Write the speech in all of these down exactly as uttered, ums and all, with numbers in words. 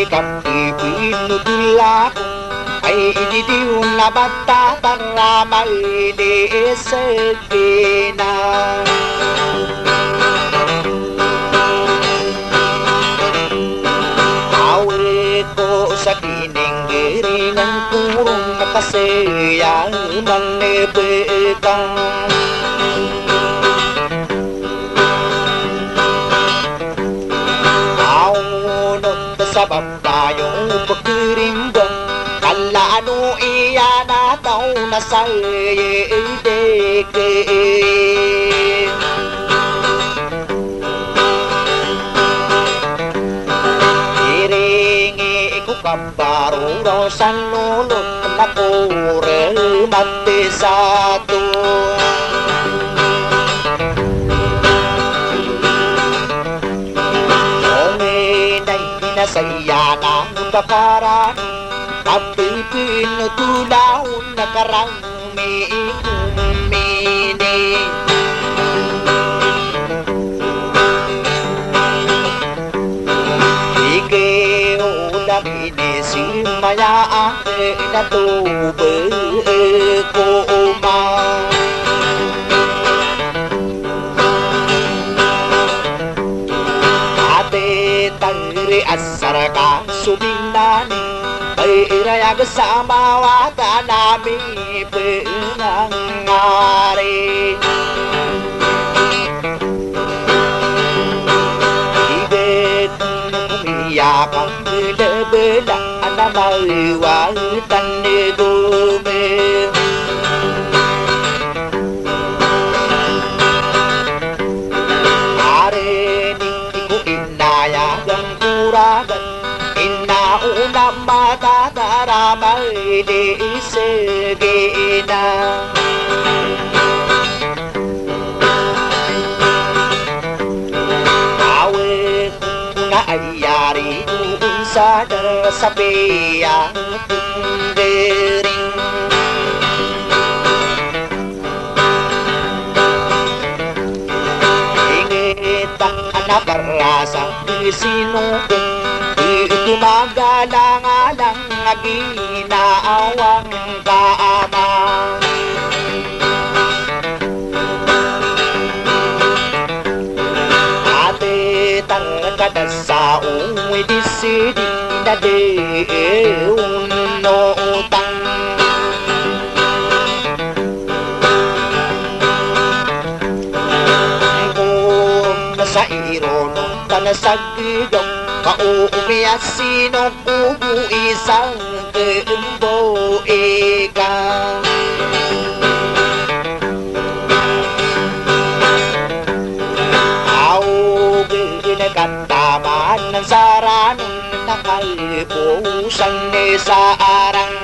Kapipinotol ako, ay di di on a matatarama i di sgina. Awit ko sa kininggiringan ko ron a kasaya man i bkang. Aw, onot sabap tayo pkirimbang, kala ano iyan a taw na sa iyidiki. Iringi ko kabaroro sa lolot na kormat sato. Onginay na saya na pakaran, kapipinotol on na karami ko mini. Iki o lagi ni si maya ang na to ko uma. Ati tangri asar ka subinani, bay rayag sa mawatan ami pengangari. Iget miyakan bela-bela ana mawatan ni gomit. Ari ni ko inayagan ko ragan, ina ona matatarama i di sgina. Awit ko na ay ari ko on sa da sa piya ko dering. Ingit a na barasa di sino ko, di ko magalang-alang a ginawang kaama. Ati tangka da sa oy di sidi na di onotang. Ko sa ironon tana sa gidong ka o omiya sino ko bo isang kembo ika. Aw, gina kataman sa ranon na kalbo san ni sa arang.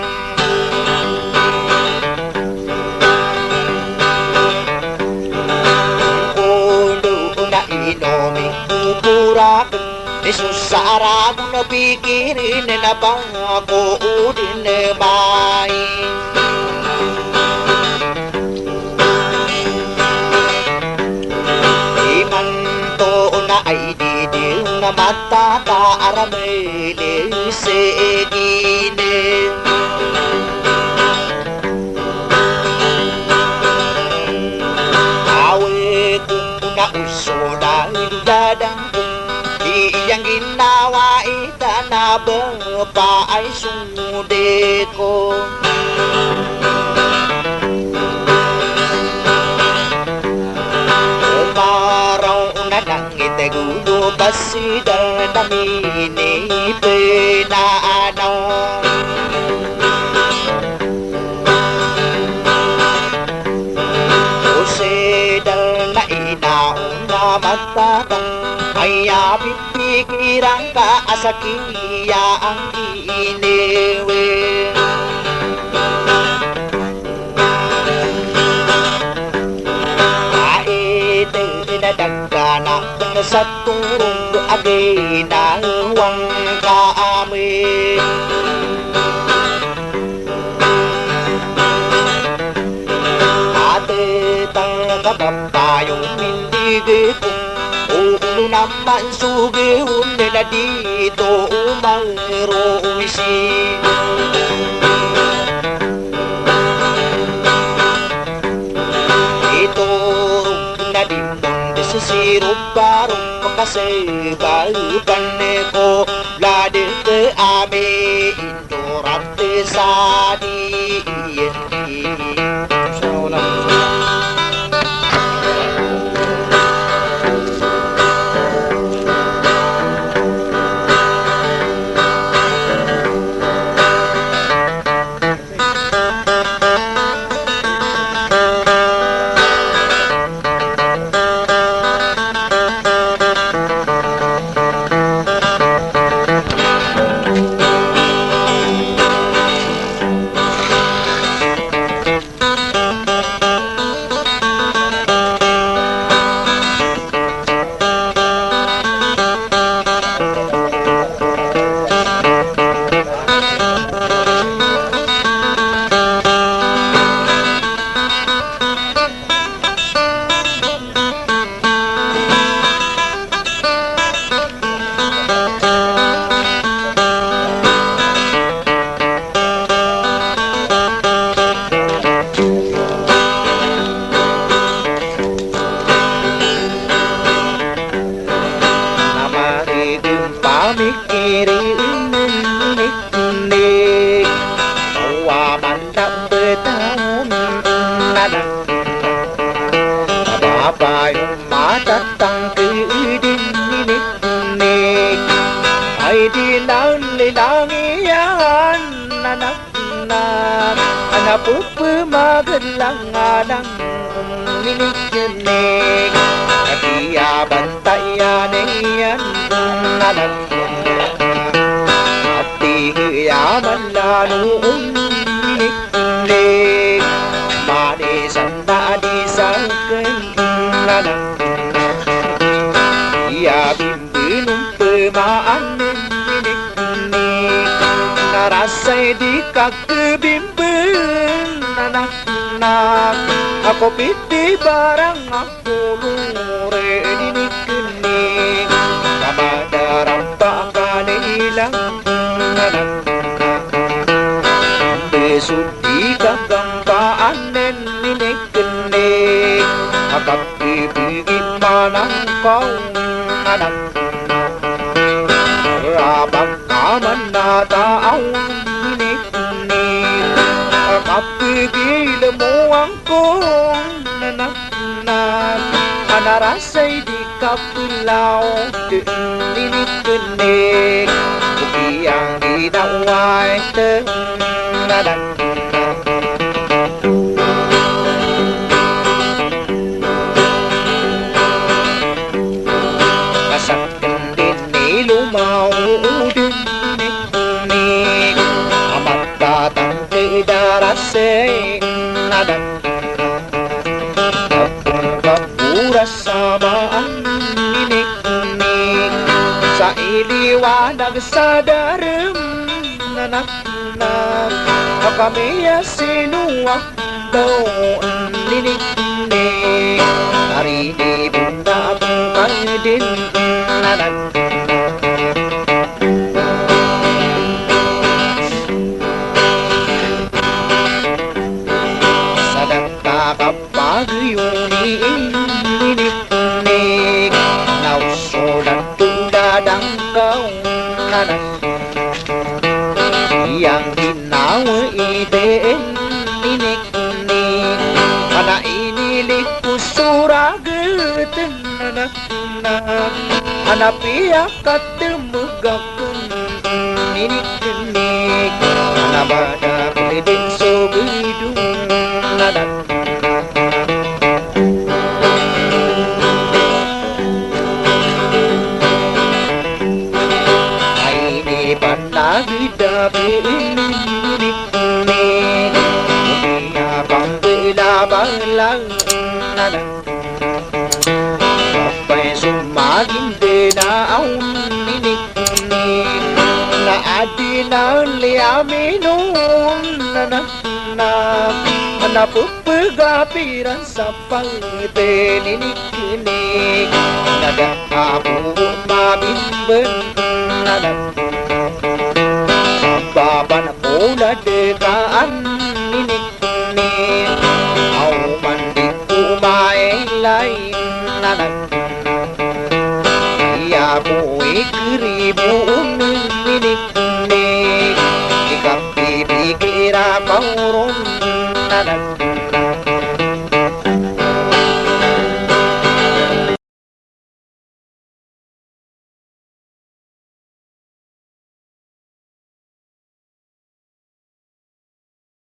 Kondo na inomi ko boraken, iso sa arabo na pikirin na bako o di na mai. Imanto na ay di di na matataar a mili sa gini. Awit ko na oso na dadang ko, iyang ginawa i tana bapa ay sodi ko. O maraw na nangit gulo ba sida na minipenanaw. O sida na inaon na matata, aya pikiran ka a sakiya ang iniwi. Ay, di na dagana sa turong a ginawang kami. Ati tangka ba payo mindigay ko, Olo naman so gawii na di to omarowisi. Ito ron na di mon di sisiro baro makasebal paneko lade ke ami. Dorat sa di iyan di. Na maregen pamikiri ini. Nik, awa mandak betaon anak. Babayo matatang ke idin inik, nik. Ay di nalilang iyan anak. Na, ana pepemagelang alang inik, nik. Ati a bantay iyan iyan anak. Ati iya malalo inik, nik. Mani sanda di saken anak. Iya bimbenon pemaanen inik, nik. Na rasay di kakebimben anak. Na ako piti barang ako lore inik, nik. Kamadarampa kanilang anak. Besod di kagampaanen inik, nik. Akap ibigit manangkaw anak. Rabang kamanataaw inik, nik. Akap igilem o angkong anak. Na, ana rasay di kapelaw den inik, nik. Okiyang di dawai ten anak. Kasaken di ni lomaw den inik, nik. Amat tatang ke darasay anak. Kapura samaan inik, nik. Sa iliwanag sa darem anak, nik. Kami a sinowa daw inik, nik. Ari di benda bengkal din anak. Sadang kakap pagayon inik, nik. Na osodan to dadangkaw anak. Iyang ginawa iten inik, nik. Ana inilik ko so raget anak. Na, ana piya katemeg aken inik, nik. Ana bada ko den so bedong anak. Ay di panageda pe inik, nik. Piya pambela balang anak. Kapay so magindena aw inik, nik. Na adi na liyaminon anak, nik. Na pphagapiran sa pangtn iniknik, na da a bo mabimbng anan. Sa ba pn ko na dkaan iniknik, a oman di ko mailay anan. Aya bo ikribo on iniknik, di kapipikira ka ron anan.